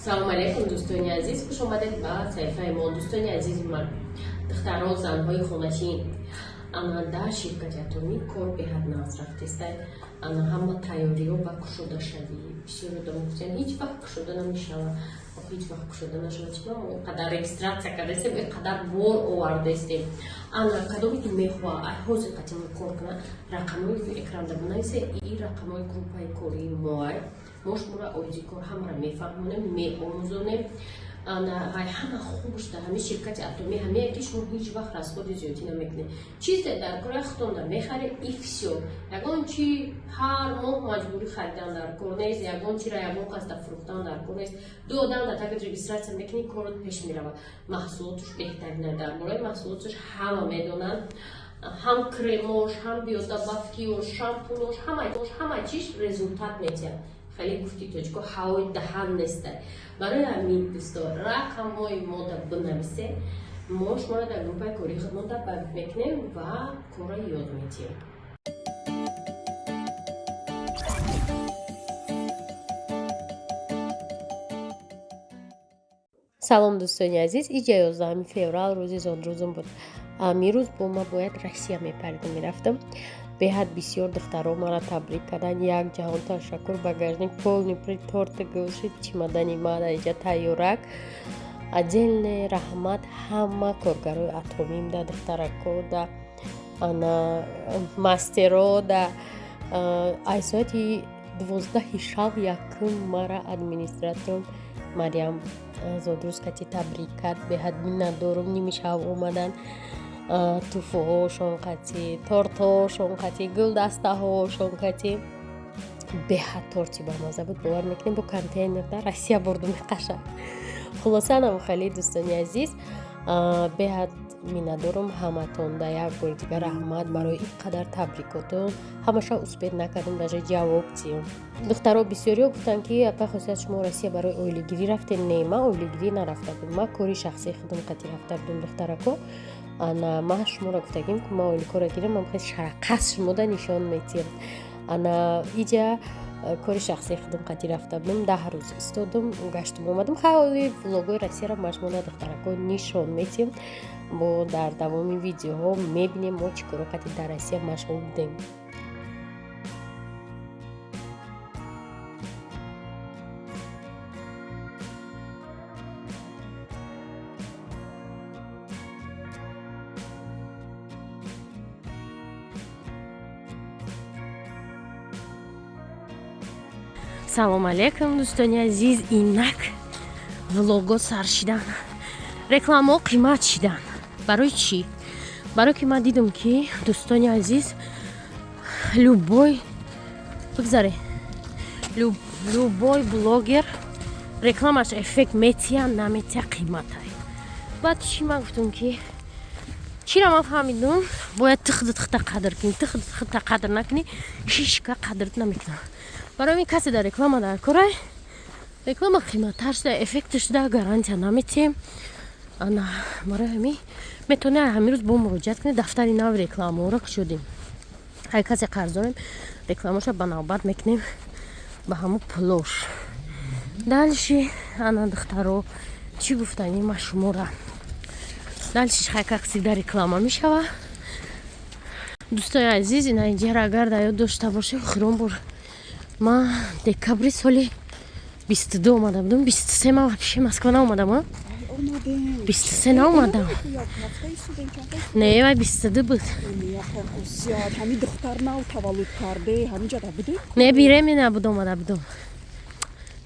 Салому алейкум, дӯстони азиз, хуш омадед ба саҳифаи мо. Дӯстони азизи ман, духтаро, занҳои хонашин, ана дар ширкати Атомӣ кор беҳад нағз рафтестай. Ана ҳама тайёриҳо ба кушодашавӣ. Бисёр одамо гуфтиянд, ҳеҷ вақт кушода намешавад. Ҳеҷ вақт кушода нашавад, чима мо қадар регистрация кардастем, қадар бор овардаистем. Ана кадоме ки мехоҳа ай ҳозир қатъи кор кунад, рақамҳои экранда бинависе, и рақамҳои группаи кории моай. Мо шуморо оиди кор ҳамаро мефаҳмонем, меомӯзонем. Вай ҳама хубш дар ҳамин ширкати Атомӣ ҳамее, ки шумо ҳеҷ вақт расходи зиёдӣ намекунед. Чизе дар кори худтонда мехаред, и всё. Ягон чи ҳар моҳ маҷбурӣ харидан дар кор нест, ягон чиро ягон касда фурӯхтан дар кор нест. Ду одам дар тагит регистрация мекунӣ, корот пеш меравад. Маҳсулоташ беҳтарина, дар бораи маҳсулоташ ҳама медонанд: ҳам кремош, ҳам биодобавкиош, шампунош, ҳама чиш результат метиҳад. Хеле гуфти тоҷико, ҳавои даҳан неста. Барои ҳамин, дӯсто, рақамҳои мода бинависе, мо шуморо дар группаи кории худмон добавить мекунем ва корро ёд медиҳем. Салом, дӯстони азиз. Иҷа 11 феврал, рӯзи зодрӯзум буд. Амирӯз бо ма бояд Россия мепаридам, мерафтам. Беҳад бисёр духтаро мара табрик карданд, як ҷаҳон ташаккур. Багажник полный при торти гӯши чемодани ма дар иҷа тайёрак. Отдельный раҳмат ҳама коргарои Атомим да, духтарако да, ана мастеро да. Ай соати 12-и шаб якум мара администраторам Мариям зодрӯз кати табрик кард. Беҳад миннатдорум. Ними шаб омаданд, туҳфаҳошон қати, тортҳошон қати, гулдастаҳошон қати. Беҳад торти бамаза буд, бовар мекунем, бо контейнер дар Россия бурду меқаша. Хулоса, намхали, дӯстони азиз, беҳад миннатдорум ҳаматон да. Як бори дигар раҳмат барои ин қадар табрикотон. Ҳамаша успеть накардем даже ҷавоб диҳем. Духтаро бисёриҳо гуфтанд, ки апай Хосият, шумо Россия барои оилагирӣ рафтем. Не, ман оилагирӣ нарафта будам, ман кори шахсии худам қатӣ рафта будам. Духтарако, ана ман шуморо гуфтагим, ки ман оиликора гирам, ман хеле шарақас шумода нишон метиҳам. Ана иҷа кори шахсии худам қатӣ рафта будам, 10 рӯз истодум, гаштум, омадам. Хеле влогои Россияро ман шумода, духтарако, нишон метиҳем. Бо дар давоми видеоҳо мебинем, мо чӣ коро қатӣ дар Россия машғул будем. Салому алейкум, дӯстони азиз. Инак влого сар шидан, рекламаҳо қимат шидан. Барои чӣ? Барое ки ман дидам, ки, дӯстони азиз, любой бигзаре, любой блогер рекламаш эффект метия, наметия, қиматай. Баъд чӣ ман гуфтам, ки чира ман фаҳмидум: бояд ту худат худта қадр кунӣ. Ту худат худта қадр накунӣ, ҳичка қадрт намекунад. Барои ин касе дар реклама дар корай, реклама қиматтар шуда, эффектш шуда, гарантия наметиҳем. Ана барои ҳамин метавонед ҳамин рӯз бо муроҷиат кунед. Дафтари нави рекламаҳоро кушодем. Ҳар касе қарз дорем, рекламаша ба навбат мекунем, ба ҳамун пулош. Дальше, ана духтаро, чӣ гуфтани ма шумора? Дальше хай, как всегда, реклама мешава. Дӯстони азиз, ина инҷара агар дар ёд дошта бошем, охирон бор ман декабри соли 22 омада будам. 23 ман вообще Москва наомадам, 23 наомадам. Не, вай 22 буд. Не, беременна буд, омада будам.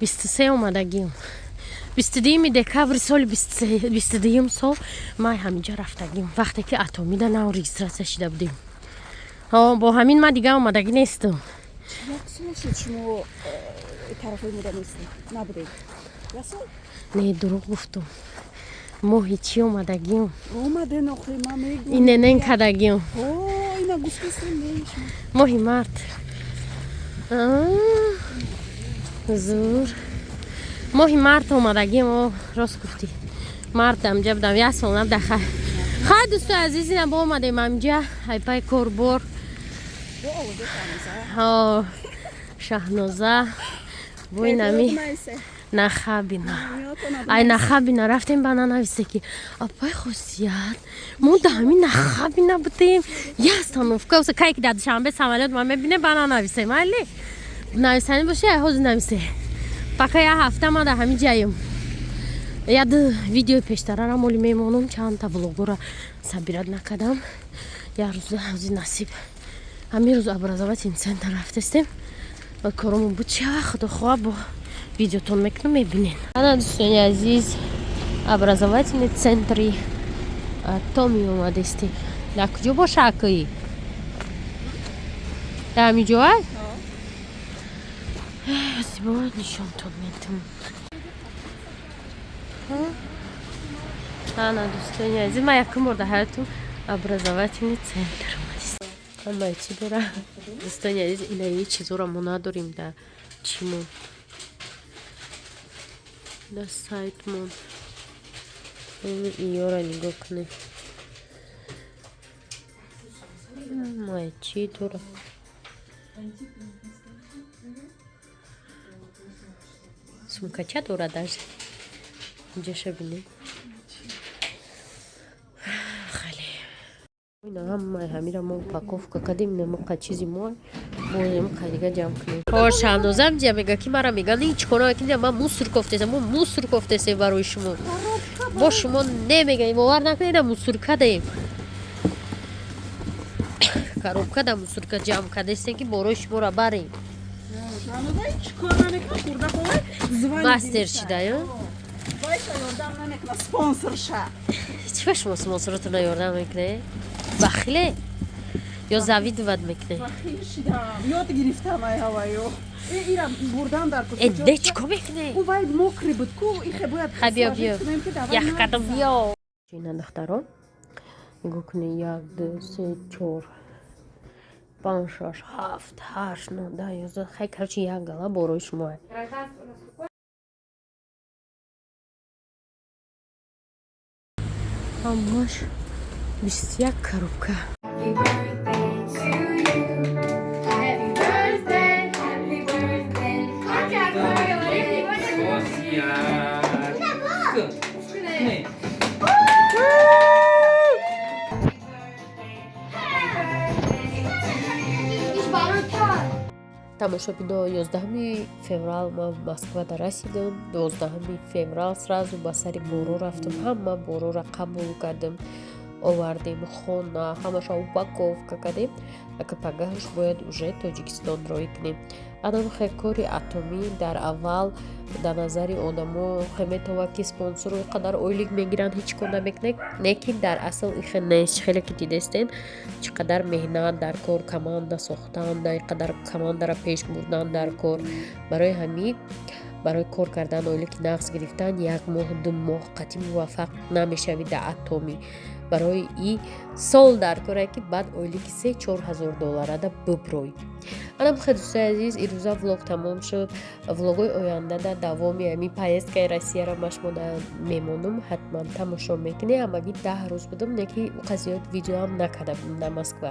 23 омадагим. 22-юми декабри соли 22-юм сол ман ҳаминҷа рафтагим, вақте ки Атомида нав регистрация шида будем. Бо ҳамин ман дига омадагӣ нестам. Як сол шуд, шумо тарафҳои мода нестед, набудед, як сол? Не, дурӯғ гуфтум. Моҳи чӣ омадагим? Омаден, охи ман мегӯм. Иненен кадагим. Ина гуфтесем, не шумо? Моҳи март. Зур, моҳи март омадагим. О, рост гуфтӣ, март амҷа будам. Як сол набуда. Хай, хай, дӯстои азиз, ина бо омадем амҷа айпай корбор. Шаҳноза бо инами. Нахабина. Ай, Нахабина рафтем, ба нанависе, ки апай Хосият, мо да ҳамин Нахабина будем, я остановка. Кай ки дар Душанбе самолёт ма мебине, ба нанависе. Майли, нависанӣ боши, ай ҳозир нависе. Пока я ҳафта ма дар ҳамин ҷаем. Яд видеои пештарара моли мемонам, чандта влогора собирать накардам. Як рӯза ҳозир насиб, ҳамин рӯз образовательный центр рафтестем ва коромон буд. Ча, худо хоҳа, бо видеотон мекунам, мебинен. Ана, дӯстони азиз, образовательный центри Атоми омадестем. Дар куҷо боша, акои? Дар ҳамин ҷо ай зибо нишонтон метам. Ана, дӯстони азиз, ман якум бор дар ҳаётум образовательный центр омадистам. Ҳамаи чӣ дора, дӯстони азиз. Инаи чизоро мо надорем дар чимон, дар сайтмон. Иёра нигоҳ кунед, ҳамаи чӣ дора. Сумкача дора, даже инҷаша бинед. Хеле ина ҳамаи ҳамира мо упаковка кардем. Ина қа чизи мо боем, қа дига ҷамъ кунем. Шаҳнозам ҷа мега, ки мара мега, ҳеҷ кор накунед, ман мусор кофтесам. Мо мусор кофтесем барои шумо, мо шумо немегаем, бовар накунед, ина мусор кадаем, коробка да мусорка ҷамъ кардестем, ки борои шуморо барем. Мастер шидаю. Чӣ ба шумо спонсоротона ёрдам мекунед? Бахиле ё завидовать мекунед? Ёд гирифтам ай ҳаваю. Ира бурдан дар Э, де, чӣ кор мекунед? Вай мокрый буд ку, ихе бояд. Ха, биё, биё, ях кардам, биё. Ина, духтаро, нигоҳ кунед: як, ду, се, чор, панҷ, шаш, ҳафт, ҳашт, нӯ, 10, 11. Хай, короче, як гала борои шумо. Ҳамаш 21 коробка. Happy birthday to you. Happy birthday, happy birthday, happy birthday. Хосият. Не. Happy birthday. Тамошобино, 11 феврал ман Москвада расидам. 12 феврал сразу ба сари боро рафтам, ҳама борора қабул кардам, овардем хона, ҳамаша упаковка кардем. Ака пагаҳаш бояд уже Тоҷикистон роҳӣ кунем. Анам хе кори Атомӣ дар аввал дар назари одамо хе метавад, ки спонсору қадар ойлик мегиранд, ҳеҷ кор намекунад, лекин дар асл ихе нест. Хеле ки дидестен, чӣ қадар меҳнат дар кор, команда сохтан, дар қадар командаро пеш бурдан дар кор. Барои ҳамин, барои кор кардан, ойлики нағз гирифтан, як моҳ, 2 моҳ қатъӣ муваффақ намешавӣ дар Атомӣ. Барои и сол дар коре, ки баъд ойлики 3-4 ҳазор долларада биброй. Анам хе, дӯстои азиз, ирӯза влог тамом шуд. Влогҳои оянда дар давоми ҳамин поездкаи Россияро ма шумо мемонам, ҳатман тамошо мекунед. Ҳамагӣ 10 рӯз будам, не ки уқа зиёд видеоам накарда будам дар Москва.